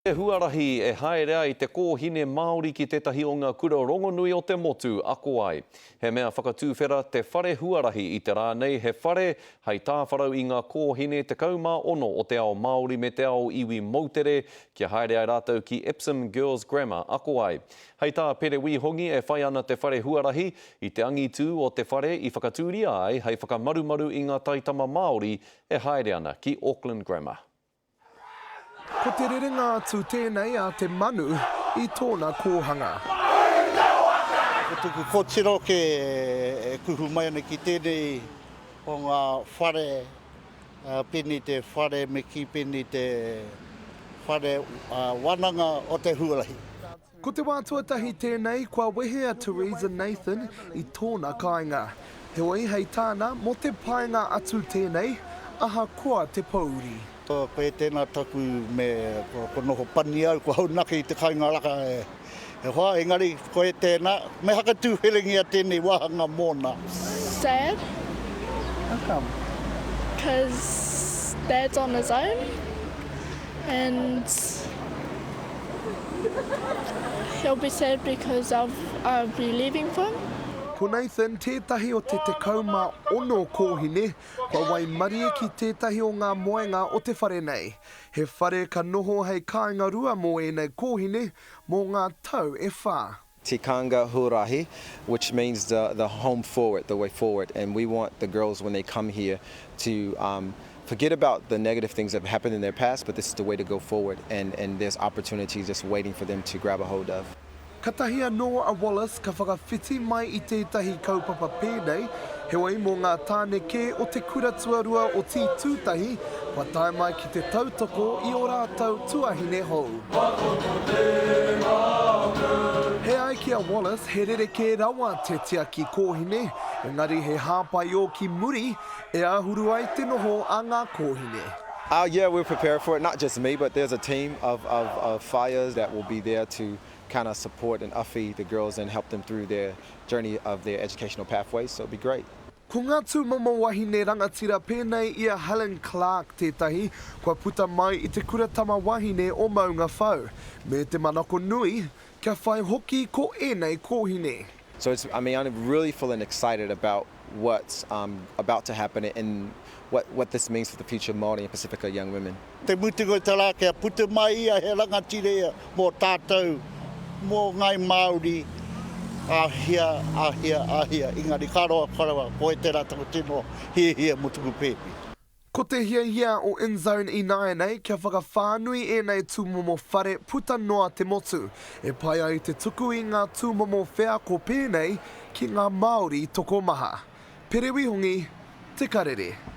Te huarahi e haere ai te kōhine Māori ki tētahi o ngā kura rongonui o te motu ako ai. He mea whakatūwhera te whare huarahi i te rā nei, he whare hei tāwharau i ngā kōhine 16 o te ao Māori me te ao iwi moutere kia haere ai rātou ki Epsom Girls Grammar ako ai. Hei tā Pere Wīhongi e whai ana te whare huarahi i te angitū o te whare i whakatūria ai hei whakamarumaru i ngā taitama Māori e haere ana ki Auckland Grammar. Ko te rerenga atu tēnei a te manu i tōna kōhanga. Ko tuku kotiro ke e kuhu mai ana ki tēnei o ngā whare, pēnei te whare me kī pēnei te whare wananga o te huarahi. Ko te wā tuatahi tēnei kua wehe a Theresa Nathan i tōna kāinga. Heoi, hei tāna, mō te painga atu tēnei, ahakoa te pōuri. Koe tēnā taku me kua noho pani au, kua haunaki i te kāinga raka e hoa, engari koe tēnā, me hakatūwherengia tēnei wāhanga mōna. Sad. How come? Cause dad's on his own and He'll be sad because I'll, I'll be leaving for him. Ko Nathan tētahi o te 16 kōhine kua waimarie ki tētahi o ngā moenga o te whare nei. He whare ka noho hei kāinga rua mō ēnei kōhine mō ngā tau e whā. Tikanga Huarahi, which means the, the home forward, the way forward. And we want the girls when they come here to um, forget about the negative things that have happened in their past, but this is the way to go forward. And, and there's opportunities just waiting for them to grab a hold of. Katahi anō a Wallace ka whakawhiti mai i tētahi kaupapa pēnei, heoi mō ngā tāne kē o te kura tuarua o Tītūtahi kua tae mai ki te tautoko i ō rātou tuahine hou. He ai ki a Wallace he rerekē rawa te tiaki kōhine, engari he hāpai ō ki muri e āhuru ai te noho a ngā kōhine. Uh yeah we're prepared for it, not just me but there's a team of of of whaeas that will be there to kinda support and awhi the girls and help them through their journey of their educational pathway so it'll be great. Ko ngā tūmomo wahine rangatira pēnei i a Helen Clark tētahi kua puta mai i te kura tama wahine o Maungawhau, me te manako nui kia whai hoki ko ēnei kōhine. So it's, I mean I'm really feeling excited about what's about to happen and what what this means for the future of Māori and Pasifika young women. Te mutunga o te rā kia puta mai ia he rangatira ia mō tātou, mō Ngāi Māori, āhea, āhea, āhea, engari ka roa, ka roa, koe tērā taku tino hiahia mō taku pēpi. Ko te hiahia o InZone ināianei kia whakawhānui ēnei tūmomo whare puta noa te motu, e pai ai te tuku i ngā tūmomo wheako pēnei ki ngā Māori tokomaha. Pere Wihongi, Te Karere.